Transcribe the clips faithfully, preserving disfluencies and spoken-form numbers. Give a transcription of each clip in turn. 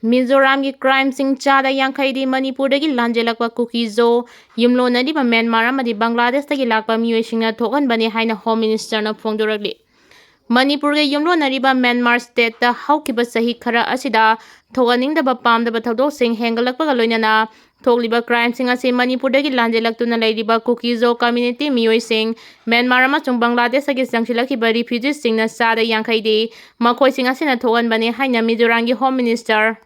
ꯃꯤꯖꯣꯔꯥꯝꯒꯤ crimeꯁꯤꯡ ꯆꯥꯗ ꯌꯥꯡꯈꯩꯗꯤ ꯃꯅꯤꯄꯨꯔꯗꯒꯤ ꯂꯥꯟꯖꯦꯜꯂꯛꯄ ꯀꯨꯀꯤ-ꯖꯣ ꯌꯨꯝꯂꯣꯟꯅꯔꯤꯕ ꯃ꯭ꯌꯥꯟꯃꯥꯔ ꯑꯃꯗꯤ ꯕꯪꯒ꯭ꯂꯥꯗꯦꯁꯇꯒꯤ ꯂꯥꯛꯄ ꯃꯤꯑꯣꯏꯁꯤꯡꯅ ꯊꯣꯛꯍꯟꯕꯅꯤ ꯍꯥꯏꯅ Home Ministerꯅ ꯐꯣꯡꯗꯣꯔꯛꯂꯤ꯫ ꯃꯅꯤꯄꯨꯔꯒ ꯌꯨꯝꯂꯣꯟꯅꯔꯤꯕ ꯃ꯭ꯌꯥꯟꯃꯥꯔ stateꯇ ꯍꯧꯈꯤꯕ ꯆꯍꯤ ꯈꯔ ꯑꯁꯤꯗ ꯊꯣꯛꯍꯟꯅꯤꯡꯗꯕ ꯄꯥꯝꯗꯕ ꯊꯧꯗꯣꯛꯁꯤꯡ ꯍꯦꯟꯒꯠꯂꯛꯄꯒ ꯂꯣꯏꯅꯅ ꯊꯣꯛꯂꯤꯕ crimeꯁꯤꯡ ꯑꯁꯤ ꯃꯅꯤꯄꯨꯔꯗꯒꯤ ꯂꯥꯟꯖꯦꯜꯂꯛꯇꯨꯅ ꯂꯩꯔꯤꯕ ꯀꯨꯀꯤ-ꯖꯣ community ꯃꯤꯑꯣꯏꯁꯤꯡ, ꯃ꯭ꯌꯥꯟꯃꯥꯔ ꯑꯃꯁꯨꯡ ꯕꯪꯒ꯭ꯂꯥꯗꯦꯁꯇꯒꯤ ꯆꯪꯁꯤꯜꯂꯛꯈꯤꯕ refugeeꯁꯤꯡꯅ ꯆꯥꯗ ꯌꯥꯡꯈꯩꯗꯤ ꯃꯈꯣꯏꯁꯤꯡ ꯑꯁꯤꯅ ꯊꯣꯛꯍꯟꯕꯅꯤ ꯍꯥꯏꯅ ꯃꯤꯖꯣꯔꯥꯝꯒꯤ Home Minister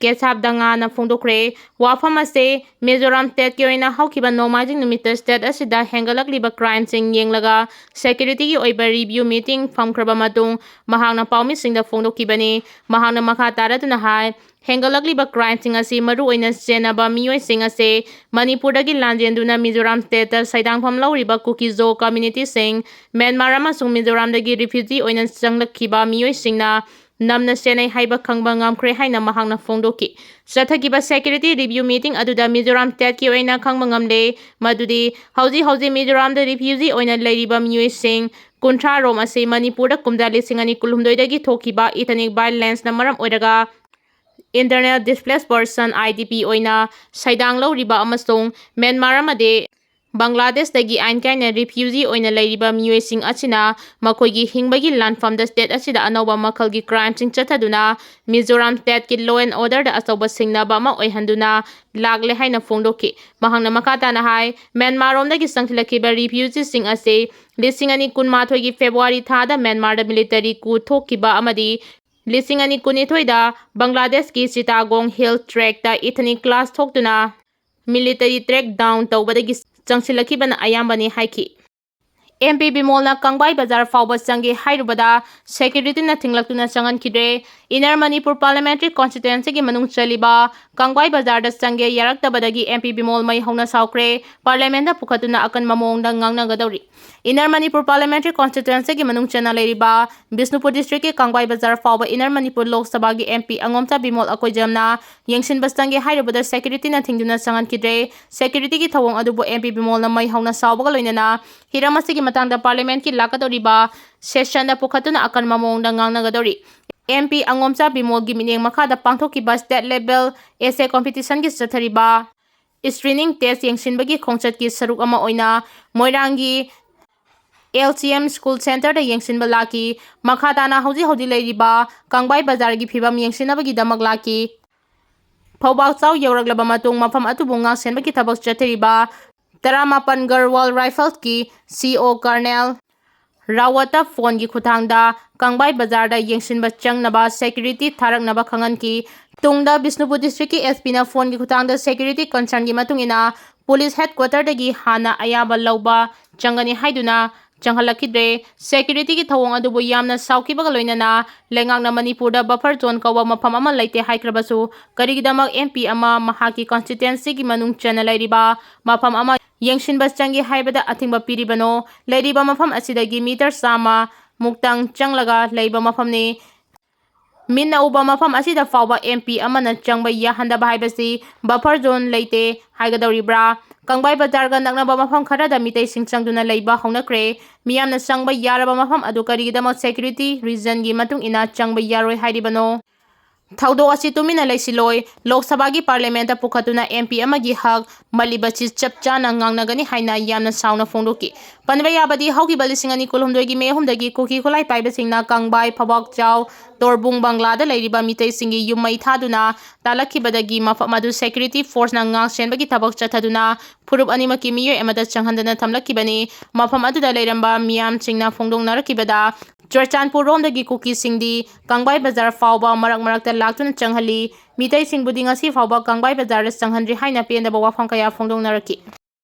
ꯀꯦꯁꯥꯞ ꯗꯉꯥꯅ ꯐꯣꯡꯗꯣꯛꯈ꯭ꯔꯦ꯫ ꯋꯥꯐꯝ ꯑꯁꯤ ꯃꯤꯖꯣꯔꯥꯝ stateꯀꯤ ꯑꯣꯏꯅ ꯍꯧꯈꯤꯕ ꯅꯣꯡꯃꯥꯏꯖꯤꯡ ꯅꯨꯃꯤꯠꯇ state ꯑꯁꯤꯗ ꯍꯦꯟꯒꯠꯂꯛꯂꯤꯕ crimeꯁꯤꯡ ꯌꯦꯡꯂꯒ securityꯒꯤ ꯑꯣꯏꯕ review meeting ꯐꯝꯈ꯭ꯔꯕ ꯃꯇꯨꯡ ꯃꯍꯥꯛꯅ ꯄꯥꯎꯃꯤꯁꯤꯡꯗ ꯐꯣꯡꯗꯣꯛꯈꯤꯕꯅꯤ꯫ ꯃꯍꯥꯛꯅ ꯃꯈꯥ ꯇꯥꯔꯗꯨꯅ ꯍꯥꯏ, ꯍꯦꯟꯒꯠꯂꯛꯂꯤꯕ crimeꯁꯤꯡ ꯑꯁꯤ ꯃꯔꯨꯑꯣꯏꯅ ꯆꯦꯟꯅꯕ ꯃꯤꯑꯣꯏꯁꯤꯡ ꯑꯁꯤ ꯃꯅꯤꯄꯨꯔꯗꯒꯤ ꯂꯥꯟꯖꯦꯟꯗꯨꯅ ꯃꯤꯖꯣꯔꯥꯝ stateꯇ ꯁꯩꯗꯥꯡꯐꯝ ꯂꯧꯔꯤꯕ ꯀꯨꯀꯤ-ꯖꯣ communityꯁꯤꯡ, ꯃ꯭ꯌꯥꯟꯃꯥꯔ ꯑꯃꯁꯨꯡ ꯃꯤꯖꯣꯔꯥꯝꯗꯒꯤ refugee ꯑꯣꯏꯅ ꯆꯪꯂꯛꯈꯤꯕ ꯃꯤꯑꯣꯏꯁꯤꯡꯅ ꯅꯝꯅ ꯆꯦꯟꯅꯩ ꯍꯥꯏꯕ ꯈꯪꯕ ꯉꯝꯈ꯭ꯔꯦ ꯍꯥꯏꯅ ꯃꯍꯥꯛꯅ ꯐꯣꯡꯗꯣꯛꯈꯤ꯫ ꯆꯠꯊꯈꯤꯕ security review meeting ꯑꯗꯨꯗ ꯃꯤꯖꯣꯔꯥꯝ stateꯀꯤ ꯑꯣꯏꯅ ꯈꯪꯕ ꯉꯝꯂꯦ ꯃꯗꯨꯗꯤ ꯍꯧꯖꯤꯛ ꯍꯧꯖꯤꯛ ꯃꯤꯖꯣꯔꯥꯝꯗ refugee ꯑꯣꯏꯅ ꯂꯩꯔꯤꯕ ꯃꯤꯑꯣꯏꯁꯤꯡ ꯀꯨꯟꯊ꯭ꯔꯥ ꯔꯣꯝ ꯑꯁꯤ ꯃꯅꯤꯄꯨꯔꯗ ꯀꯨꯝꯖꯥ ꯂꯤꯁꯤꯡ ꯑꯅꯤ ꯀꯨꯟꯍꯨꯝꯗꯣꯏꯗꯒꯤ ꯊꯣꯛꯈꯤꯕ ethnic violenceꯅ ꯃꯔꯝ ꯑꯣꯏꯔꯒ internal displaced person, IDP, ꯑꯣꯏꯅ ꯁꯩꯗꯥꯡ ꯂꯧꯔꯤꯕ ꯑꯃꯁꯨꯡ ꯃ꯭ꯌꯥꯟꯃꯥꯔ ꯑꯃꯗꯤ ꯕꯪꯒ꯭ꯂꯥꯗꯦꯁꯇꯒꯤ ꯑꯥꯏꯟ ꯀꯥꯏꯅ refugee ꯑꯣꯏꯅ ꯂꯩꯔꯤꯕ ꯃꯤꯑꯣꯏꯁꯤꯡ ꯑꯁꯤꯅ ꯃꯈꯣꯏꯒꯤ ꯍꯤꯡꯕꯒꯤ ꯂꯥꯟꯐꯝꯗ state ꯑꯁꯤꯗ ꯑꯅꯧꯕ ꯃꯈꯜꯒꯤ crimeꯁꯤꯡ ꯆꯠꯊꯗꯨꯅ ꯃꯤꯖꯣꯔꯥꯝ stateꯀꯤ law and orderꯗ ꯑꯆꯧꯕ ꯁꯤꯡꯅꯕ ꯑꯃ ꯑꯣꯏꯍꯟꯗꯨꯅ ꯂꯥꯛꯂꯦ ꯍꯥꯏꯅ ꯐꯣꯡꯗꯣꯛꯈꯤ꯫ ꯃꯍꯥꯛꯅ ꯃꯈꯥ ꯇꯥꯅ ꯍꯥꯏ, ꯃ꯭ꯌꯥꯟꯃꯥꯔꯔꯣꯝꯗꯒꯤ ꯆꯪꯁꯤꯜꯂꯛꯈꯤꯕ refugeeꯁꯤꯡ ꯑꯁꯤ ꯂꯤꯁꯤꯡ ꯑꯅꯤ ꯀꯨꯟꯃꯥꯊꯣꯏꯒꯤ February ꯊꯥꯗ ꯃ꯭ꯌꯥꯟꯃꯥꯔꯗ military coup ꯊꯣꯛꯈꯤꯕ ꯑꯃꯗꯤ ꯂꯤꯁꯤꯡ ꯑꯅꯤ ꯀꯨꯟꯅꯤꯊꯣꯏꯗ ꯕꯪꯒ꯭ꯂꯥꯗꯦꯁꯀꯤ ꯆꯤꯇꯥꯒꯣꯡ hill trackꯇ ethnic clash ꯊꯣꯛꯇꯨꯅ military track down ꯇꯧꯕꯗꯒꯤ ꯆꯪꯁꯤꯜꯂꯛꯈꯤꯕꯅ ꯑꯌꯥꯝꯕꯅꯤ ꯍꯥꯏꯈꯤ꯫ MP ꯕꯤꯃꯣꯜꯅ ꯀꯪꯕꯥꯏ ꯕꯖꯥꯔ ꯐꯥꯎꯕ ꯆꯪꯒꯦ ꯍꯥꯏꯔꯨꯕꯗ securityꯅ ꯊꯤꯡꯂꯛꯇꯨꯅ ꯆꯪꯍꯟꯈꯤꯗ꯭ꯔꯦ꯫ Inner Manipur Parliamentary Constituencyꯒꯤ ꯃꯅꯨꯡ ꯆꯜꯂꯤꯕ ꯀꯪꯕꯥꯏ ꯕꯖꯥꯔꯗ ꯆꯪꯒꯦ ꯌꯥꯔꯛꯇꯕꯗꯒꯤ MP ꯕꯤꯃꯣꯜ ꯃꯩ ꯍꯧꯅ ꯁꯥꯎꯈ꯭ꯔꯦ꯫ Parliamentꯗ ꯄꯨꯈꯠꯇꯨꯅ ꯑꯀꯟꯕ ꯃꯑꯣꯡꯗ ꯉꯥꯡꯅꯒꯗꯧꯔꯤ꯫ Inner Manipur Parliamentary Constituencyꯒꯤ ꯃꯅꯨꯡ ꯆꯟꯅ ꯂꯩꯔꯤꯕ ꯕꯤꯁꯅꯨꯄꯨꯔ districtꯀꯤ ꯀꯪꯕꯥꯏ ꯕꯖꯥꯔ ꯐꯥꯎꯕ Inner Manipur Lok Sabhaꯒꯤ MP ꯑꯉꯣꯝꯆꯥ Bimol ꯑꯀꯣꯏꯖꯝꯅ ꯌꯦꯡꯁꯤꯟꯕ ꯆꯪꯒꯦ ꯍꯥꯏꯔꯨꯕꯗ securityꯅ ꯊꯤꯡꯗꯨꯅ ꯆꯪꯍꯟꯈꯤꯗ꯭ꯔꯦ꯫ Securityꯒꯤ ꯊꯧꯑꯣꯡ ꯑꯗꯨꯕꯨ MP ꯕꯤꯃꯣꯜꯅ ꯃꯩ ꯍꯧꯅ ꯁꯥꯎꯕꯒ ꯂꯣꯏꯅꯅ ꯍꯤꯔꯝ ꯑꯁꯤꯒꯤ ꯃꯇꯥꯡꯗ Parliamentꯀꯤ ꯂꯥꯛꯀꯗꯧꯔꯤꯕ sessionꯗ ꯄꯨꯈꯠꯇꯨꯅ ꯑꯀꯟꯕ ꯃꯑꯣꯡꯗ ꯉꯥꯡꯅꯒꯗꯧꯔꯤ꯫ ꯑꯦꯝ ꯄꯤ ꯑꯉꯣꯝꯆꯥ ꯕꯤꯃꯣꯜꯒꯤ ꯃꯤꯠꯌꯦꯡ ꯃꯈꯥꯗ ꯄꯥꯡꯊꯣꯛꯈꯤꯕ state level essay competitionꯒꯤ ꯆꯠꯊꯔꯤꯕ screening test ꯌꯦꯡꯁꯤꯟꯕꯒꯤ ꯈꯣꯡꯆꯠꯀꯤ ꯁꯔꯨꯛ ꯑꯃ ꯑꯣꯏꯅ ꯃꯣꯏꯔꯥꯡꯒꯤ L C M school centreꯗ ꯌꯦꯡꯁꯤꯟꯕ ꯂꯥꯛꯈꯤ꯫ ꯃꯈꯥ ꯇꯥꯅ ꯍꯧꯖꯤꯛ ꯍꯧꯖꯤꯛ ꯂꯩꯔꯤꯕ ꯀꯪꯕꯥꯏ ꯕꯖꯥꯔꯒꯤ ꯐꯤꯕꯝ ꯌꯦꯡꯁꯤꯟꯅꯕꯒꯤꯗꯃꯛ ꯂꯥꯛꯈꯤ꯫ ꯐꯧꯕꯥꯛꯆꯥꯎ ꯌꯧꯔꯛꯂꯕ ꯃꯇꯨꯡ ꯃꯐꯝ ꯑꯗꯨꯕꯨ ꯉꯥꯛꯁꯦꯟꯕꯒꯤ ꯊꯕꯛ ꯆꯠꯊꯔꯤꯕ ꯇꯔꯥꯃꯥꯄꯟ Garhwal Riflesꯀꯤ C O Colonel ꯔꯥꯋꯠꯇ phoneꯒꯤ ꯈꯨꯠꯊꯥꯡꯗ ꯀꯪꯕꯥꯏ ꯕꯖꯥꯔꯗ ꯌꯦꯡꯁꯤꯟꯕ ꯆꯪꯅꯕ security ꯊꯥꯔꯛꯅꯕ ꯈꯪꯍꯟꯈꯤ꯫ ꯇꯨꯡꯗ ꯕꯤꯁꯅꯨꯄꯨꯔ districtꯀꯤ S Pꯅ phoneꯒꯤ ꯈꯨꯠꯊꯥꯡꯗ security concernꯒꯤ ꯃꯇꯨꯡ ꯏꯟꯅ police headquarterꯗꯒꯤ ꯍꯥꯟꯅ ꯑꯌꯥꯕ ꯂꯧꯕ ꯆꯪꯒꯅꯤ ꯍꯥꯏꯗꯨꯅ ꯆꯪꯍꯜꯂꯛꯈꯤꯗ꯭ꯔꯦ꯫ Securityꯒꯤ ꯊꯧꯑꯣꯡ ꯑꯗꯨꯕꯨ ꯌꯥꯝꯅ ꯁꯥꯎꯈꯤꯕꯒ ꯂꯣꯏꯅꯅ ꯂꯩꯉꯥꯛꯅ ꯃꯅꯤꯄꯨꯔꯗ buffer zone ꯀꯧꯕ ꯃꯐꯝ ꯑꯃ ꯂꯩꯇꯦ ꯍꯥꯏꯈ꯭ꯔꯕꯁꯨ ꯀꯔꯤꯒꯤꯗꯃꯛ M P ꯑꯃ ꯃꯍꯥꯛꯀꯤ constituencyꯒꯤ ꯃꯅꯨꯡ ꯆꯟꯅ ꯂꯩꯔꯤꯕ ꯃꯐꯝ ꯑꯃ ꯌꯦꯡꯁꯤꯟꯕ ꯆꯪꯒꯦ ꯍꯥꯏꯕꯗ ꯑꯊꯤꯡꯕ ꯄꯤꯔꯤꯕꯅꯣ? ꯂꯩꯔꯤꯕ ꯃꯐꯝ ꯑꯁꯤꯗꯒꯤ meter ꯆꯥꯝꯃ ꯃꯨꯛꯇꯪ ꯆꯪꯂꯒ ꯂꯩꯕ ꯃꯐꯝꯅꯤ꯫ ꯃꯤꯠꯅ ꯎꯕ ꯃꯐꯝ ꯑꯁꯤꯗ ꯐꯥꯎꯕ M P ꯑꯃꯅ ꯆꯪꯕ ꯌꯥꯍꯟꯗꯕ ꯍꯥꯏꯕꯁꯤ buffer zone ꯂꯩꯇꯦ ꯍꯥꯏꯒꯗꯧꯔꯤꯕ꯭ꯔꯥ? ꯀꯪꯕꯥꯏ ꯕꯖꯥꯔꯒ ꯅꯛꯅꯕ ꯃꯐꯝ ꯈꯔꯗ ꯃꯤꯇꯩꯁꯤꯡ ꯆꯪꯗꯨꯅ ꯂꯩꯕ ꯍꯧꯅꯈ꯭ꯔꯦ꯫ ꯃꯤꯌꯥꯝꯅ ꯆꯪꯕ ꯌꯥꯔꯕ ꯃꯐꯝ ꯑꯗꯨ ꯀꯔꯤꯒꯤꯗꯃꯛ security reasonꯒꯤ ꯃꯇꯨꯡ ꯏꯟꯅ ꯆꯪꯕ ꯌꯥꯔꯣꯏ ꯍꯥꯏꯔꯤꯕꯅꯣ? ꯊꯧꯗꯣꯛ ꯑꯁꯤ ꯇꯨꯃꯤꯟꯅ ꯂꯩꯁꯤꯜꯂꯣꯏ꯫ ꯂꯣꯛ ꯁꯚꯥꯒꯤ parliamentꯇ ꯄꯨꯈꯠꯇꯨꯅ M P ꯑꯃꯒꯤ ꯍꯛ ꯃꯜꯂꯤꯕꯁꯤ ꯆꯞ ꯆꯥꯅ ꯉꯥꯡꯅꯒꯅꯤ ꯍꯥꯏꯅ ꯌꯥꯝꯅ ꯁꯥꯎꯅ ꯐꯣꯡꯗꯣꯛꯈꯤ꯫ ꯄꯟꯕ ꯌꯥꯕꯗꯤ ꯍꯧꯈꯤꯕ ꯂꯤꯁꯤꯡ ꯑꯅꯤ ꯀꯨꯟꯍꯨꯝꯗꯣꯏꯒꯤ ꯃꯦ ꯑꯍꯨꯝꯗꯒꯤ ꯀꯨꯀꯤ ꯈꯨꯠꯂꯥꯏ ꯄꯥꯏꯕꯁꯤꯡꯅ ꯀꯪꯕꯥꯏ, ꯐꯧꯕꯥꯛꯆꯥꯎ, ꯇꯣꯔꯕꯨꯡ ꯕꯪꯒ꯭ꯂꯥꯗ ꯂꯩꯔꯤꯕ ꯃꯤꯇꯩꯁꯤꯡꯒꯤ ꯌꯨꯝ ꯃꯩ ꯊꯥꯗꯨꯅ ꯇꯥꯜꯂꯛꯈꯤꯕꯗꯒꯤ ꯃꯐꯝ ꯑꯗꯨ security forceꯅ ꯉꯥꯛ ꯁꯦꯟꯕꯒꯤ ꯊꯕꯛ ꯆꯠꯊꯗꯨꯅ ꯐꯨꯔꯨꯞ ꯑꯅꯤꯃꯛꯀꯤ ꯃꯤꯑꯣꯏ ꯑꯃꯗ ꯆꯪꯍꯟꯗꯅ ꯊꯝꯂꯛꯈꯤꯕꯅꯤ꯫ ꯃꯐꯝ ꯑꯗꯨꯗ ꯂꯩꯔꯝꯕ ꯃꯤꯌꯥꯝꯁꯤꯡꯅ ꯐꯣꯡꯗꯣꯛꯅꯔꯛꯈꯤꯕꯗ ꯆꯨꯔꯆꯥꯟꯄꯨꯔ ꯔꯣꯝꯗꯒꯤ ꯀꯨꯀꯤꯁꯤꯡꯗꯤ ꯀꯪꯕꯥꯏ ꯕꯖꯥꯔ ꯐꯥꯎꯕ ꯃꯔꯛ ꯃꯔꯛꯇ ꯂꯥꯛꯇꯨꯅ ꯆꯪꯍꯜꯂꯤ꯫ ꯃꯤꯇꯩꯁꯤꯡꯕꯨꯗꯤ ꯉꯁꯤ ꯐꯥꯎꯕ ꯀꯪꯕꯥꯏ ꯕꯖꯥꯔꯗ ꯆꯪꯍꯟꯗ꯭ꯔꯤ ꯍꯥꯏꯅ ꯄꯦꯟꯗꯕ ꯋꯥꯐꯝ ꯀꯌꯥ ꯐꯣꯡꯗꯣꯛꯅꯔꯛꯈꯤ꯫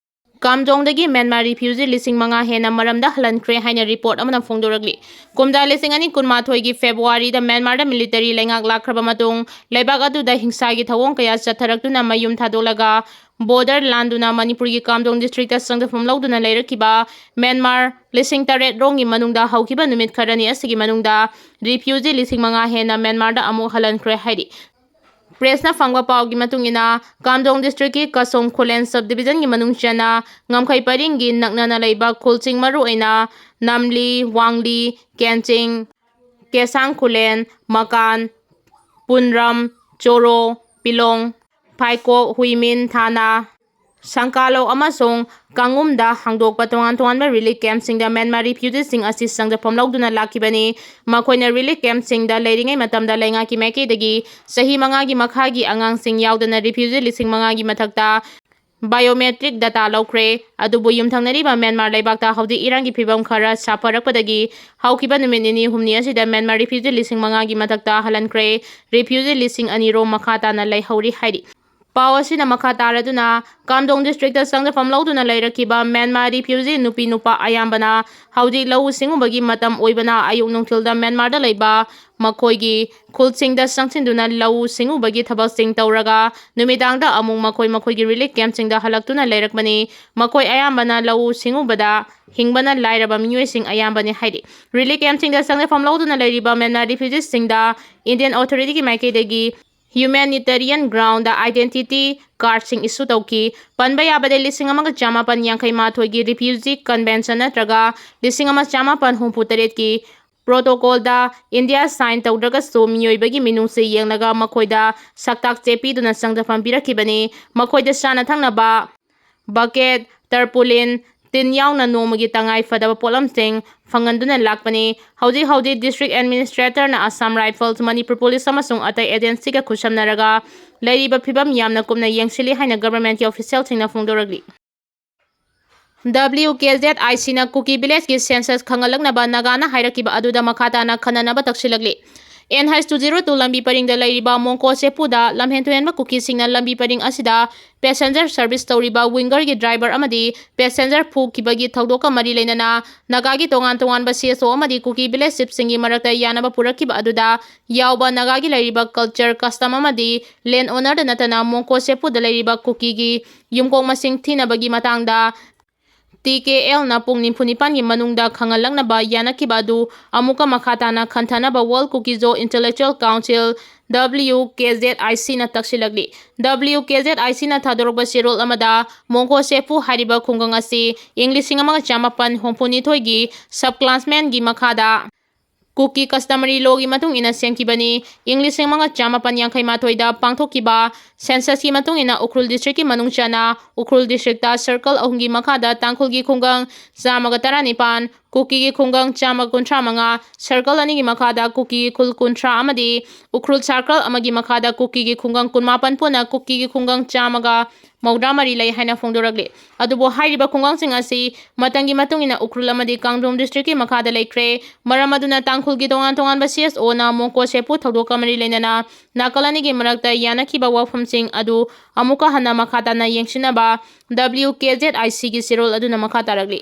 ꯀꯥꯝꯖꯣꯡꯗꯒꯤ ꯃ꯭ꯌꯥꯟꯃꯥꯔ refugee ꯂꯤꯁꯤꯡ ꯃꯉꯥ ꯍꯦꯟꯅ ꯃꯔꯝꯗ ꯍꯜꯍꯟꯈ꯭ꯔꯦ ꯍꯥꯏꯅ report ꯑꯃꯅ ꯐꯣꯡꯗꯣꯔꯛꯂꯤ꯫ ꯀꯨꯝꯖꯥ ꯂꯤꯁꯤꯡ ꯑꯅꯤ ꯀꯨꯟꯃꯥꯊꯣꯏꯒꯤ Februaryꯗ ꯃ꯭ꯌꯥꯟꯃꯥꯔꯗ military ꯂꯩꯉꯥꯛ ꯂꯥꯛꯈ꯭ꯔꯕ ꯃꯇꯨꯡ ꯂꯩꯕꯥꯛ ꯑꯗꯨꯗ ꯍꯤꯡꯁꯥꯒꯤ ꯊꯧꯑꯣꯡ ꯀꯌꯥ ꯆꯠꯊꯔꯛꯇꯨꯅ ꯃꯌꯨꯝ ꯊꯥꯗꯣꯛꯂꯒ border ꯂꯥꯟꯗꯨꯅ ꯃꯅꯤꯄꯨꯔꯒꯤ ꯀꯥꯝꯖꯣꯡ districtꯇ ꯆꯪꯖꯐꯝ ꯂꯧꯗꯨꯅ ꯂꯩꯔꯛꯈꯤꯕ ꯃ꯭ꯌꯥꯟꯃꯥꯔ ꯂꯤꯁꯤꯡ ꯇꯔꯦꯠ ꯔꯣꯝꯒꯤ ꯃꯅꯨꯡꯗ ꯍꯧꯈꯤꯕ ꯅꯨꯃꯤꯠ ꯈꯔꯅꯤ ꯑꯁꯤꯒꯤ ꯃꯅꯨꯡꯗ refugee ꯂꯤꯁꯤꯡ ꯃꯉꯥ ꯍꯦꯟꯅ ꯃ꯭ꯌꯥꯟꯃꯥꯔꯗ ꯑꯃꯨꯛ ꯍꯜꯍꯟꯈ꯭ꯔꯦ ꯍꯥꯏꯔꯤ꯫ Pressꯅ ꯐꯪꯕ ꯄꯥꯎꯒꯤ ꯃꯇꯨꯡ ꯏꯟꯅ, ꯀꯥꯝꯖꯣꯡ districtꯀꯤ ꯀꯁꯣꯡ ꯈꯨꯂꯦꯟ subdivisionꯒꯤ ꯃꯅꯨꯡ ꯆꯟꯅ ꯉꯝꯈꯩ ꯄꯔꯤꯡꯒꯤ ꯅꯛꯅꯅ ꯂꯩꯕ ꯈꯨꯜꯁꯤꯡ, ꯃꯔꯨꯑꯣꯏꯅ ꯅꯝꯂꯤ, ꯋꯥꯡꯂꯤ, ꯀꯦꯟꯆꯤꯡ, ꯀꯦꯁꯥꯡ ꯈꯨꯂꯦꯟ, ꯃꯀꯥꯟ, ꯄꯨꯟꯔꯝ, ꯆꯣꯔꯣ, ꯄꯤꯂꯣꯡ, ꯐꯥꯏꯀꯣꯛ, ꯍꯨꯏꯃꯤꯟ, ꯊꯥꯅꯥ, ꯁꯪꯀꯥꯂꯧ ꯑꯃꯁꯨꯡ ꯀꯥꯡꯉꯨꯝꯗ ꯍꯥꯡꯗꯣꯛꯄ ꯇꯣꯉꯥꯟ ꯇꯣꯉꯥꯟꯕ ꯔꯤꯂꯤꯐ ꯀꯦꯝꯞꯁꯤꯡꯗ ꯃ꯭ꯌꯥꯟꯃꯥꯔ ꯔꯤꯐ꯭ꯌꯨꯖꯤꯁꯤꯡ ꯑꯁꯤ ꯆꯪꯖꯐꯝ ꯂꯧꯗꯨꯅ ꯂꯥꯛꯈꯤꯕꯅꯤ꯫ ꯃꯈꯣꯏꯅ ꯔꯤꯂꯤꯐ ꯀꯦꯝꯞꯁꯤꯡꯗ ꯂꯩꯔꯤꯉꯩ ꯃꯇꯝꯗ ꯂꯩꯉꯥꯛꯀꯤ ꯃꯥꯏꯀꯩꯗꯒꯤ ꯆꯍꯤ ꯃꯉꯥꯒꯤ ꯃꯈꯥꯒꯤ ꯑꯉꯥꯡꯁꯤꯡ ꯌꯥꯎꯗꯅ ꯔꯤꯐ꯭ꯌꯨꯖꯤ ꯂꯤꯁꯤꯡ ꯃꯉꯥꯒꯤ ꯃꯊꯛꯇ ꯕꯥꯏꯑꯣꯃꯦꯇ꯭ꯔꯤꯛ ꯗꯇꯥ ꯂꯧꯈ꯭ꯔꯦ꯫ ꯑꯗꯨꯕꯨ ꯌꯨꯝꯊꯪꯅꯔꯤꯕ ꯃ꯭ꯌꯥꯟꯃꯥꯔ ꯂꯩꯕꯥꯛꯇ ꯍꯧꯖꯤꯛ ꯏꯔꯥꯡꯒꯤ ꯐꯤꯕꯝ ꯈꯔ ꯁꯥꯐꯔꯛꯄꯗꯒꯤ ꯍꯧꯈꯤꯕ ꯅꯨꯃꯤꯠ ꯅꯤꯅꯤ ꯍꯨꯝꯅꯤ ꯑꯁꯤꯗ ꯃ꯭ꯌꯥꯟꯃꯥꯔ ꯔꯤꯐ꯭ꯌꯨꯖꯤ ꯂꯤꯁꯤꯡ ꯃꯉꯥꯒꯤ ꯃꯊꯛꯇ ꯍꯜꯍꯟꯈ꯭ꯔꯦ꯫ ꯔꯤꯐ꯭ꯌꯨꯖꯤ ꯂꯤꯁꯤꯡ ꯑꯅꯤ ꯔꯣꯝ ꯃꯈꯥ ꯇꯥꯅ ꯂꯩꯍꯧꯔꯤ ꯍꯥꯏꯔꯤ꯫ ꯄꯥꯎ ꯑꯁꯤꯅ ꯃꯈꯥ ꯇꯥꯔꯗꯨꯅ, ꯀꯥꯝꯗꯣꯡ ꯗꯤꯁꯇ꯭ꯔꯤꯛꯇ ꯆꯪꯖꯐꯝ ꯂꯧꯗꯨꯅ ꯂꯩꯔꯛꯈꯤꯕ ꯃ꯭ꯌꯥꯟꯃꯥꯔ ꯔꯤꯐ꯭ꯌꯨꯖꯤ ꯅꯨꯄꯤ ꯅꯨꯄꯥ ꯑꯌꯥꯝꯕꯅ ꯍꯧꯖꯤꯛ ꯂꯧꯎ ꯁꯤꯡꯎꯕꯒꯤ ꯃꯇꯝ ꯑꯣꯏꯕꯅ ꯑꯌꯨꯛ ꯅꯨꯡꯊꯤꯜꯗ ꯃ꯭ꯌꯥꯟꯃꯥꯔꯗ ꯂꯩꯕ ꯃꯈꯣꯏꯒꯤ ꯈꯨꯜꯁꯤꯡꯗ ꯆꯪꯁꯤꯟꯗꯨꯅ ꯂꯧꯎ ꯁꯤꯡꯎꯕꯒꯤ ꯊꯕꯛꯁꯤꯡ ꯇꯧꯔꯒ ꯅꯨꯃꯤꯗꯥꯡꯗ ꯑꯃꯨꯛ ꯃꯈꯣꯏ ꯃꯈꯣꯏꯒꯤ ꯔꯤꯂꯤꯐ ꯀꯦꯝꯞꯁꯤꯡꯗ ꯍꯜꯂꯛꯇꯨꯅ ꯂꯩꯔꯛꯄꯅꯤ꯫ ꯃꯈꯣꯏ ꯑꯌꯥꯝꯕꯅ ꯂꯧꯎ ꯁꯤꯡꯎꯕꯗ ꯍꯤꯡꯕꯅ ꯂꯥꯏꯔꯕ ꯃꯤꯑꯣꯏꯁꯤꯡ ꯑꯌꯥꯝꯕꯅꯤ ꯍꯥꯏꯔꯤ꯫ ꯔꯤꯂꯤꯐ ꯀꯦꯝꯞꯁꯤꯡꯗ ꯆꯪꯖꯐꯝ ꯂꯧꯗꯨꯅ ꯂꯩꯔꯤꯕ ꯃ꯭ꯌꯥꯟꯃꯥꯔ ꯔꯤꯐ꯭ꯌꯨꯖꯤꯁꯤꯡꯗ ꯏꯟꯗꯤꯌꯟ ꯑꯣꯊꯣꯔꯤꯇꯤꯒꯤ ꯃꯥꯏꯀꯩꯗꯒꯤ ꯍ꯭ꯌꯨꯃꯦꯅꯤꯇꯦꯔꯤꯌꯟ ꯒ꯭ꯔꯥꯎꯟꯗ ꯑꯥꯏꯗꯦꯟꯇꯤꯇꯤ ꯀꯥꯔꯗꯁꯤꯡ ꯏꯁꯨ ꯇꯧꯈꯤ꯫ ꯄꯟꯕ ꯌꯥꯕꯗ ꯂꯤꯁꯤꯡ ꯑꯃꯒ ꯆꯃꯥꯄꯟ ꯌꯥꯡꯈꯩ ꯃꯥꯊꯣꯏꯒꯤ ꯔꯤꯐ꯭ꯌꯨꯖꯤ ꯀꯟꯚꯦꯟꯁꯟ ꯅꯠꯇ꯭ꯔꯒ ꯂꯤꯁꯤꯡ ꯑꯃ ꯆꯃꯥꯄꯟ ꯍꯨꯝꯐꯨ ꯇꯔꯦꯠꯀꯤ ꯄ꯭ꯔꯣꯇꯣꯀꯣꯜꯗ ꯏꯟꯗꯤꯌꯥ ꯁꯥꯏꯟ ꯇꯧꯗ꯭ꯔꯒꯁꯨ ꯃꯤꯑꯣꯏꯕꯒꯤ ꯃꯤꯅꯨꯡꯁꯤ ꯌꯦꯡꯂꯒ ꯃꯈꯣꯏꯗ ꯁꯛꯇꯥꯛ ꯆꯦ ꯄꯤꯗꯨꯅ ꯆꯪꯖꯐꯝ ꯄꯤꯔꯛꯈꯤꯕꯅꯤ꯫ ꯃꯈꯣꯏꯗ ꯆꯥꯅ ꯊꯛꯅꯕ ꯕꯀꯦꯠ, ꯇꯔꯄꯨꯂꯤꯟ, ꯇꯤꯟ ꯌꯥꯎꯅ ꯅꯣꯡꯃꯒꯤ ꯇꯉꯥꯏ ꯐꯗꯕ ꯄꯣꯠꯂꯝꯁꯤꯡ ꯐꯪꯍꯟꯗꯨꯅ ꯂꯥꯛꯄꯅꯤ꯫ ꯍꯧꯖꯤꯛ ꯍꯧꯖꯤꯛ ꯗꯤꯁꯇ꯭ꯔꯤꯛ ꯑꯦꯗꯃꯤꯅꯤꯁꯇ꯭ꯔꯦꯇꯔꯅ ꯑꯁꯥꯝ ꯔꯥꯏꯐꯜꯁ, ꯃꯅꯤꯄꯨꯔ ꯄꯨꯂꯤꯁ ꯑꯃꯁꯨꯡ ꯑꯇꯩ ꯑꯦꯖꯦꯟꯁꯤꯒ ꯈꯨꯠꯁꯝꯅꯔꯒ ꯂꯩꯔꯤꯕ ꯐꯤꯕꯝ ꯌꯥꯝꯅ ꯀꯨꯞꯅ ꯌꯦꯡꯁꯤꯜꯂꯤ ꯍꯥꯏꯅ ꯒꯚꯔꯟꯃꯦꯟꯠꯀꯤ ꯑꯣꯐꯤꯁꯤꯌꯦꯜꯁꯤꯡꯅ ꯐꯣꯡꯗꯣꯔꯛꯂꯤ꯫ ꯗꯕ꯭ꯂꯤꯌꯨ ꯀꯦ ꯖꯦꯗ ꯑꯥꯏ ꯁꯤꯅ ꯀꯨꯀꯤ ꯚꯤꯂꯦꯖꯀꯤ ꯁꯦꯟꯁꯁ ꯈꯪꯍꯜꯂꯛꯅꯕ ꯅꯥꯒꯥꯅ ꯍꯥꯏꯔꯛꯈꯤꯕ ꯑꯗꯨꯗ ꯃꯈꯥ ꯇꯥꯅ ꯈꯟꯅꯅꯕ ꯇꯛꯁꯤꯜꯂꯛꯂꯤ꯫ N H two zero two ꯂꯝꯕꯤ ꯄꯔꯤꯡꯗ ꯂꯩꯔꯤꯕ ꯃꯣꯡꯀꯣ ꯆꯦꯄꯨꯗ ꯂꯝꯍꯦꯟ ꯇꯨꯍꯦꯟꯕ ꯀꯨꯀꯤꯁꯤꯡꯅ ꯂꯝꯕꯤ ꯄꯔꯤꯡ ꯑꯁꯤꯗ ꯄꯦꯁꯦꯟꯖꯔ ꯁꯔꯚꯤꯁ ꯇꯧꯔꯤꯕ ꯋꯤꯡꯒꯔꯒꯤ ꯗ꯭ꯔꯥꯏꯚꯔ ꯑꯃꯗꯤ ꯄꯦꯁꯦꯟꯖꯔ ꯐꯨꯈꯤꯕꯒꯤ ꯊꯧꯗꯣꯛꯀ ꯃꯔꯤ ꯂꯩꯅꯅ ꯅꯥꯒꯥꯒꯤ ꯇꯣꯉꯥꯟ ꯇꯣꯉꯥꯟꯕ ꯁꯤ ꯑꯦꯁ ꯑꯣ ꯑꯃꯗꯤ ꯀꯨꯀꯤ ꯚꯤꯂꯦꯖ ꯆꯤꯐꯁꯤꯡꯒꯤ ꯃꯔꯛꯇ ꯌꯥꯅꯕ ꯄꯨꯔꯛꯈꯤꯕ ꯑꯗꯨꯗ ꯌꯥꯎꯕ ꯅꯥꯒꯥꯒꯤ ꯂꯩꯔꯤꯕ ꯀꯜꯆꯔ, ꯀꯁꯇꯝ ꯑꯃꯗꯤ ꯂꯦꯟ ꯑꯣꯅꯔꯗ ꯅꯠꯇꯅ ꯃꯣꯡꯀꯣ ꯆꯦꯄꯨꯗ ꯂꯩꯔꯤꯕ ꯀꯨꯀꯤꯒꯤ ꯌꯨꯝꯀꯣꯛ ꯃꯁꯤꯡ ꯊꯤꯅꯕꯒꯤ ꯃꯇꯥꯡꯗ ꯇꯤ ꯀꯦ ꯑꯦꯜꯅ ꯄꯨꯡ ꯅꯤꯐꯨ ꯅꯤꯄꯥꯟꯒꯤ ꯃꯅꯨꯡꯗ ꯈꯪꯍꯜꯂꯛꯅꯕ ꯌꯥꯅꯈꯤꯕ ꯑꯗꯨ ꯑꯃꯨꯛꯀ ꯃꯈꯥ ꯇꯥꯅ ꯈꯟꯊꯅꯕ ꯋꯥꯔꯜ ꯀꯨꯀꯤꯖꯣ ꯏꯟꯇꯦꯂꯦꯛꯆꯨꯑꯦꯜ ꯀꯥꯎꯟꯁꯤꯜ, ꯗꯕ꯭ꯂꯤꯌꯨ ꯀꯦ ꯖꯦꯗ ꯑꯥꯏ ꯁꯤꯅ ꯇꯛꯁꯤꯜꯂꯛꯂꯤ꯫ ꯗꯕ꯭ꯂꯤꯌꯨ ꯀꯦ ꯖꯦꯗ ꯑꯥꯏ ꯁꯤꯅ ꯊꯥꯗꯣꯔꯛꯄ ꯆꯦꯔꯣꯜ ꯑꯃꯗ ꯃꯣꯡꯀꯣ ꯆꯦꯄꯨ ꯍꯥꯏꯔꯤꯕ ꯈꯨꯡꯒꯪ ꯑꯁꯤ ꯏꯪ ꯂꯤꯁꯤꯡ ꯑꯃꯒ ꯆꯃꯥꯄꯟ ꯍꯨꯝꯐꯨ ꯅꯤꯊꯣꯏꯒꯤ ꯁꯕ ꯀ꯭ꯂꯥꯟꯁꯃꯦꯟꯒꯤ ꯃꯈꯥꯗ ꯀꯨꯀꯤ customary lawꯒꯤ ꯃꯇꯨꯡ ꯏꯟꯅ ꯁꯦꯝꯈꯤꯕꯅꯤ꯫ ꯏꯪ ꯂꯤꯁꯤꯡ ꯑꯃꯒ ꯆꯥꯃꯥꯄꯟ ꯌꯥꯡꯈꯩ ꯃꯥꯊꯣꯏꯗ ꯄꯥꯡꯊꯣꯛꯈꯤꯕ censusꯀꯤ ꯃꯇꯨꯡ ꯏꯟꯅ ꯎꯈ꯭ꯔꯨꯜ districtꯀꯤ ꯃꯅꯨꯡ ꯆꯟꯅ ꯎꯈ꯭ꯔꯨꯜ districtꯇ circle ꯑꯍꯨꯝꯒꯤ ꯃꯈꯥꯗ ꯇꯥꯡꯈꯨꯜꯒꯤ ꯈꯨꯡꯒꯪ ꯆꯥꯝꯃꯒ ꯇꯔꯥꯅꯤꯄꯥꯟ, ꯀꯨꯀꯤꯒꯤ ꯈꯨꯡꯒꯪ ꯆꯥꯝꯃ ꯀꯨꯟꯊ꯭ꯔꯥ ꯃꯉꯥ, circle ꯑꯅꯤꯒꯤ ꯃꯈꯥꯗ ꯀꯨꯀꯤꯒꯤ ꯈꯨꯜ ꯀꯨꯟꯊ꯭ꯔꯥ ꯑꯃꯗꯤ ꯎꯈ꯭ꯔꯨꯜ circle ꯑꯃꯒꯤ ꯃꯈꯥꯗ ꯀꯨꯀꯤꯒꯤ ꯈꯨꯡꯒꯪ ꯀꯨꯟꯃꯥꯄꯟ ꯄꯨꯟꯅ ꯀꯨꯀꯤꯒꯤ ꯈꯨꯡꯒꯪ ꯆꯥꯝꯃꯒ ꯃꯧꯗ꯭ꯔꯥ ꯃꯔꯤ ꯂꯩ ꯍꯥꯏꯅ ꯐꯣꯡꯗꯣꯔꯛꯂꯤ꯫ ꯑꯗꯨꯕꯨ ꯍꯥꯏꯔꯤꯕ ꯈꯨꯡꯒꯪꯁꯤꯡ ꯑꯁꯤ ꯃꯇꯝꯒꯤ ꯃꯇꯨꯡ ꯏꯟꯅ ꯎꯈ꯭ꯔꯨꯜ ꯑꯃꯗꯤ ꯀꯥꯡꯗ꯭ꯔꯨꯝ districtꯀꯤ ꯃꯈꯥꯗ ꯂꯩꯈ꯭ꯔꯦ꯫ ꯃꯔꯝ ꯑꯗꯨꯅ ꯇꯥꯡꯈꯨꯜꯒꯤ ꯇꯣꯉꯥꯟ ꯇꯣꯉꯥꯟꯕ CSOꯅ ꯃꯣꯡꯀꯣ ꯁꯦꯄꯨ ꯊꯧꯗꯣꯛꯀ ꯃꯔꯤ ꯂꯩꯅꯅ ꯅꯥꯀꯜ ꯑꯅꯤꯒꯤ ꯃꯔꯛꯇ ꯌꯥꯅꯈꯤꯕ ꯋꯥꯐꯝꯁꯤꯡ ꯑꯗꯨ ꯑꯃꯨꯛꯀ ꯍꯟꯅ ꯃꯈꯥ ꯇꯥꯅ ꯌꯦꯡꯁꯤꯟꯅꯕ WKZICꯒꯤ ꯆꯦꯔꯣꯜ ꯑꯗꯨꯅ ꯃꯈꯥ ꯇꯥꯔꯛꯂꯤ꯫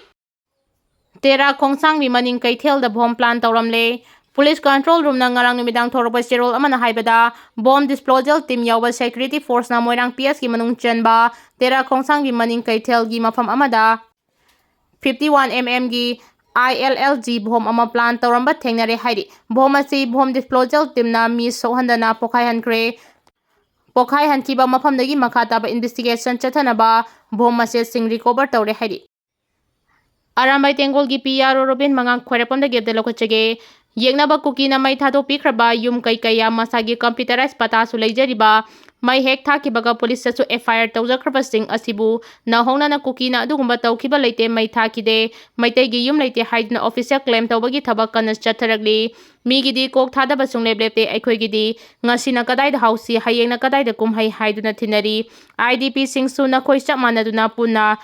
ꯇꯦꯔꯥ ꯈꯣꯡꯁꯥꯡꯕꯤ ꯃꯅꯤꯡ ꯀꯩꯊꯦꯜꯗ bomb plant ꯇꯧꯔꯝꯂꯦ꯫ Police control roomꯅ ꯉꯔꯥꯡ ꯅꯨꯃꯤꯗꯥꯡ ꯊꯣꯔꯛꯄ ꯆꯦꯔꯣꯜ ꯑꯃꯅ ꯍꯥꯏꯕꯗ, bomb disposal team ꯌꯥꯎꯕ security forceꯅ ꯃꯣꯏꯔꯥꯡ PSꯀꯤ ꯃꯅꯨꯡ ꯆꯟꯕ ꯇꯦꯔꯥ ꯈꯣꯡꯁꯥꯡꯕꯤ ꯃꯅꯤꯡ ꯀꯩꯊꯦꯜꯒꯤ ꯃꯐꯝ ꯑꯃꯗ fifty one mmꯒꯤ ILLG bomb ꯑꯃ plant ꯇꯧꯔꯝꯕ ꯊꯦꯡꯅꯔꯦ ꯍꯥꯏꯔꯤ꯫ Bomb ꯑꯁꯤ bomb disposal teamꯅ ꯃꯤ ꯁꯣꯛꯍꯟꯗꯅ ꯄꯣꯈꯥꯏꯍꯟꯈ꯭ꯔꯦ꯫ ꯄꯣꯈꯥꯏꯍꯟꯈꯤꯕ ꯃꯐꯝꯗꯒꯤ ꯃꯈꯥ ꯇꯥꯕ investigation ꯆꯠꯊꯅꯕ bomb ꯃꯆꯦꯠꯁꯤꯡ recover ꯇꯧꯔꯦ ꯍꯥꯏꯔꯤ꯫ ꯑꯔꯥꯝꯕꯥꯏ ꯇꯦꯡꯒꯣꯜꯒꯤ PRO ꯔꯣꯕꯤꯟ ꯃꯉꯥꯡ ꯈ꯭ꯋꯥꯏꯔꯥꯛꯄꯝꯗꯒꯤ ꯑꯞꯗꯦꯠ ꯂꯧꯈꯠꯆꯒꯦ꯫ ꯌꯦꯛꯅꯕ ꯀꯨꯀꯤꯅ ꯃꯩ ꯊꯥꯗꯣꯛꯄꯤꯈ꯭ꯔꯕ ꯌꯨꯝ ꯀꯩ ꯀꯌꯥ ꯃꯁꯥꯒꯤ computerized ꯄꯇꯥꯁꯨ ꯂꯩꯖꯔꯤꯕ ꯃꯩ ꯍꯦꯛ ꯊꯥꯈꯤꯕꯒ ꯄꯨꯂꯤꯁꯇꯁꯨ FIR ꯇꯧꯖꯈ꯭ꯔꯕꯁꯤꯡ ꯑꯁꯤꯕꯨ ꯅꯧꯍꯧꯅꯅ ꯀꯨꯀꯤꯅ ꯑꯗꯨꯒꯨꯝꯕ ꯇꯧꯈꯤꯕ ꯂꯩꯇꯦ, ꯃꯩ ꯊꯥꯈꯤꯗꯦ, ꯃꯩꯇꯩꯒꯤ ꯌꯨꯝ ꯂꯩꯇꯦ ꯍꯥꯏꯗꯨꯅ official claim ꯇꯧꯕꯒꯤ ꯊꯕꯛ ꯀꯟꯅ ꯆꯠꯊꯔꯛꯂꯤ꯫ ꯃꯤꯒꯤꯗꯤ ꯀꯣꯛ ꯊꯥꯗꯕ ꯁꯨꯡꯂꯦꯞ ꯂꯦꯞꯇꯦ, ꯑꯩꯈꯣꯏꯒꯤꯗꯤ ꯉꯁꯤꯅ ꯀꯗꯥꯏꯗ ꯍꯧꯁꯤ, ꯍꯌꯦꯡꯅ ꯀꯗꯥꯏꯗ ꯀꯨꯝꯍꯩ ꯍꯥꯏꯗꯨꯅ ꯊꯤꯅꯔꯤ꯫ IDPꯁꯤꯡꯁꯨ ꯅꯈꯣꯏ ꯆꯞ ꯃꯥꯟꯅꯗꯨꯅ ꯄꯨꯟꯅ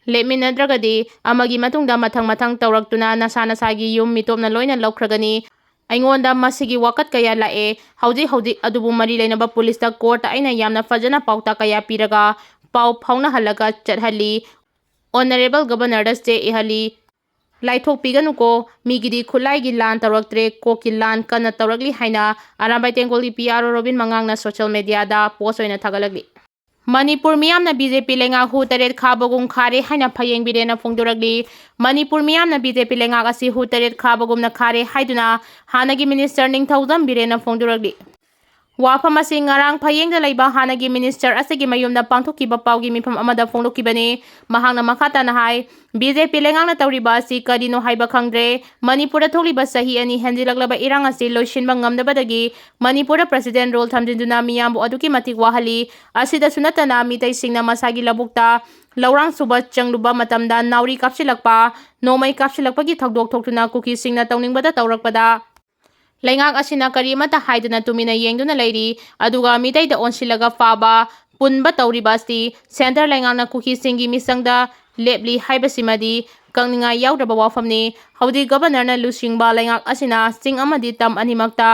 ꯂꯦꯞꯃꯤꯟꯅꯗ꯭ꯔꯒꯗꯤ ꯑꯃꯒꯤ ꯃꯇꯨꯡꯗ ꯃꯊꯪ ꯃꯊꯪ ꯇꯧꯔꯛꯇꯨꯅ ꯅꯁꯥ ꯅꯁꯥꯒꯤ ꯌꯨꯝ ꯃꯤꯇꯣꯞꯅ ꯂꯣꯏꯅ ꯂꯧꯈ꯭ꯔꯒꯅꯤ꯫ ꯑꯩꯉꯣꯟꯗ ꯃꯁꯤꯒꯤ ꯋꯥꯀꯠ ꯀꯌꯥ ꯂꯥꯛꯑꯦ꯫ ꯍꯧꯖꯤꯛ ꯍꯧꯖꯤꯛ ꯑꯗꯨꯕꯨ ꯃꯔꯤ ꯂꯩꯅꯕ ꯄꯨꯂꯤꯁꯇ courtꯇ ꯑꯩꯅ ꯌꯥꯝꯅ ꯐꯖꯅ ꯄꯥꯎꯇꯥꯛ ꯀꯌꯥ ꯄꯤꯔꯒ ꯄꯥꯎ ꯐꯥꯎꯅꯍꯜꯂꯒ ꯆꯠꯍꯜꯂꯤ꯫ Honourable Governorꯗ ꯆꯦ ꯏꯍꯜꯂꯤ꯫ ꯂꯥꯏꯊꯣꯛꯄꯤꯒꯅꯨꯀꯣ, ꯃꯤꯒꯤꯗꯤ ꯈꯨꯠꯂꯥꯏꯒꯤ ꯂꯥꯟ ꯇꯧꯔꯛꯇ꯭ꯔꯦ, ꯀꯣꯛꯀꯤ ꯂꯥꯟ ꯀꯟꯅ ꯇꯧꯔꯛꯂꯤ ꯍꯥꯏꯅ ꯑꯔꯥꯝꯕꯥꯏ ꯇꯦꯡꯒꯣꯜꯒꯤ PRO ꯔꯣꯕꯤꯟ ꯃꯉꯥꯡꯅ social mediaꯗ post ꯑꯣꯏꯅ ꯊꯥꯒꯠꯂꯛꯂꯤ꯫ ꯃꯅꯤꯄꯨꯔ ꯃꯤꯌꯥꯝꯅ BJP ꯂꯩꯉꯥꯛ ꯍꯨ ꯇꯔꯦꯠ ꯈꯥꯕꯒꯨꯝ ꯈꯥꯔꯦ ꯍꯥꯏꯅ ꯐꯌꯦꯡ ꯕꯤꯔꯦꯟꯅ ꯐꯣꯡꯗꯣꯔꯛꯂꯤ꯫ ꯃꯅꯤꯄꯨꯔ ꯃꯤꯌꯥꯝꯅ BJP ꯂꯩꯉꯥꯛ ꯑꯁꯤ ꯍꯨ ꯇꯔꯦꯠ ꯈꯥꯕꯒꯨꯝꯅ ꯈꯥꯔꯦ ꯍꯥꯏꯗꯨꯅ ꯍꯥꯟꯅꯒꯤ minister ꯅꯤꯡꯊꯧꯖꯝ ꯕꯤꯔꯦꯟꯅ ꯐꯣꯡꯗꯣꯔꯛꯂꯤ꯫ ꯋꯥꯐꯝ ꯑꯁꯤ ꯉꯔꯥꯡ ꯐꯌꯦꯡꯗ ꯂꯩꯕ ꯍꯥꯟꯅꯒꯤ ꯃꯤꯅꯤꯁꯇꯔ ꯑꯁꯤꯒꯤ ꯃꯌꯨꯝꯗ ꯄꯥꯡꯊꯣꯛꯈꯤꯕ ꯄꯥꯎꯒꯤ ꯃꯤꯐꯝ ꯑꯃꯗ ꯐꯣꯡꯗꯣꯛꯈꯤꯕꯅꯤ꯫ ꯃꯍꯥꯛꯅ ꯃꯈꯥ ꯇꯥꯅ ꯍꯥꯏ, ꯕꯤ ꯖꯦ ꯄꯤ ꯂꯩꯉꯥꯛꯅ ꯇꯧꯔꯤꯕ ꯑꯁꯤ ꯀꯔꯤꯅꯣ ꯍꯥꯏꯕ ꯈꯪꯗ꯭ꯔꯦ꯫ ꯃꯅꯤꯄꯨꯔꯗ ꯊꯣꯛꯂꯤꯕ ꯆꯍꯤ ꯑꯅꯤ ꯍꯦꯟꯖꯤꯜꯂꯛꯂꯕ ꯏꯔꯥꯡ ꯑꯁꯤ ꯂꯣꯏꯁꯤꯟꯕ ꯉꯝꯗꯕꯗꯒꯤ ꯃꯅꯤꯄꯨꯔꯗ ꯄ꯭ꯔꯦꯁꯤꯗꯦꯟ ꯔꯨꯜ ꯊꯝꯖꯤꯟꯗꯨꯅ ꯃꯤꯌꯥꯝꯕꯨ ꯑꯗꯨꯛꯀꯤ ꯃꯇꯤꯛ ꯋꯥꯍꯜꯂꯤ꯫ ꯑꯁꯤꯗꯁꯨ ꯅꯠꯇꯅ ꯃꯤꯇꯩꯁꯤꯡꯅ ꯃꯁꯥꯒꯤ ꯂꯧꯕꯨꯛꯇ ꯂꯧꯔꯥꯡ ꯁꯨꯕ ꯆꯪꯂꯨꯕ ꯃꯇꯝꯗ ꯅꯥꯎꯔꯤ ꯀꯥꯞꯁꯤꯜꯂꯛꯄ, ꯅꯣꯡꯃꯩ ꯀꯥꯞꯁꯤꯜꯂꯛꯄꯒꯤ ꯊꯧꯗꯣꯛ ꯊꯣꯛꯇꯨꯅ ꯀꯨꯀꯤꯁꯤꯡꯅ ꯇꯧꯅꯤꯡꯕꯗ ꯇꯧꯔꯛꯄꯗ ꯂꯩꯉꯥꯛ ꯑꯁꯤꯅ ꯀꯔꯤꯃꯠꯇ ꯍꯥꯏꯗꯅ ꯇꯨꯃꯤꯟꯅ ꯌꯦꯡꯗꯨꯅ ꯂꯩꯔꯤ꯫ ꯑꯗꯨꯒ ꯃꯤꯇꯩꯗ ꯑꯣꯟꯁꯤꯜꯂꯒ ꯐꯥꯕ ꯄꯨꯟꯕ ꯇꯧꯔꯤꯕ ꯑꯁꯤ ꯁꯦꯟꯇꯔ ꯂꯩꯉꯥꯛꯅ ꯀꯨꯀꯤꯁꯤꯡꯒꯤ ꯃꯤꯆꯪꯗ ꯂꯦꯞꯂꯤ ꯍꯥꯏꯕꯁꯤꯃꯗꯤ ꯀꯛꯅꯤꯡꯉꯥꯏ ꯌꯥꯎꯗ꯭ꯔꯕ ꯋꯥꯐꯝꯅꯤ꯫ ꯍꯧꯖꯤꯛ ꯒꯕꯔꯅꯔꯅ ꯂꯨꯆꯤꯡꯕ ꯂꯩꯉꯥꯛ ꯑꯁꯤꯅ ꯆꯤꯡ ꯑꯃꯗꯤ ꯇꯝ ꯑꯅꯤꯃꯛꯇ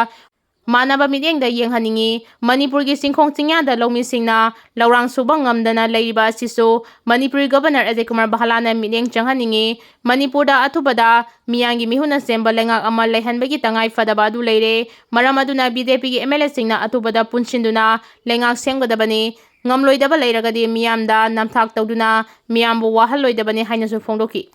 ꯃꯥꯟꯅꯕ ꯃꯤꯠꯌꯦꯡꯗ ꯌꯦꯡꯍꯟꯅꯤꯡꯏ꯫ ꯃꯅꯤꯄꯨꯔꯒꯤ ꯆꯤꯡꯈꯣꯡ ꯆꯤꯡꯌꯥꯗ ꯂꯧꯃꯤꯁꯤꯡꯅ ꯂꯧꯔꯥꯡ ꯁꯨꯕ ꯉꯝꯗꯅ ꯂꯩꯔꯤꯕ ꯑꯁꯤꯁꯨ ꯃꯅꯤꯄꯨꯔꯤ ꯒꯕꯔꯅꯔ ꯑꯖꯌ ꯀꯨꯃꯥꯔ ꯕꯍꯂꯥꯅ ꯃꯤꯠꯌꯦꯡ ꯆꯪꯍꯟꯅꯤꯡꯏ꯫ ꯃꯅꯤꯄꯨꯔꯗ ꯑꯊꯨꯕꯗ ꯃꯤꯌꯥꯝꯒꯤ ꯃꯤꯍꯨꯠꯅ ꯁꯦꯝꯕ ꯂꯩꯉꯥꯛ ꯑꯃ ꯂꯩꯍꯟꯕꯒꯤ ꯇꯉꯥꯏ ꯐꯗꯕ ꯑꯗꯨ ꯂꯩꯔꯦ꯫ ꯃꯔꯝ ꯑꯗꯨꯅ ꯕꯤ ꯖꯦ ꯄꯤꯒꯤ ꯑꯦꯝ ꯑꯦꯜ ꯑꯦꯁꯤꯡꯅ ꯑꯊꯨꯕꯗ ꯄꯨꯟꯁꯤꯟꯗꯨꯅ ꯂꯩꯉꯥꯛ ꯁꯦꯝꯒꯗꯕꯅꯤ꯫ ꯉꯝꯂꯣꯏꯗꯕ ꯂꯩꯔꯒꯗꯤ ꯃꯤꯌꯥꯝꯗ ꯅꯝꯊꯥꯛ ꯇꯧꯗꯨꯅ ꯃꯤꯌꯥꯝꯕꯨ ꯋꯥꯍꯜꯂꯣꯏꯗꯕꯅꯤ ꯍꯥꯏꯅꯁꯨ ꯐꯣꯡꯗꯣꯛꯈꯤ꯫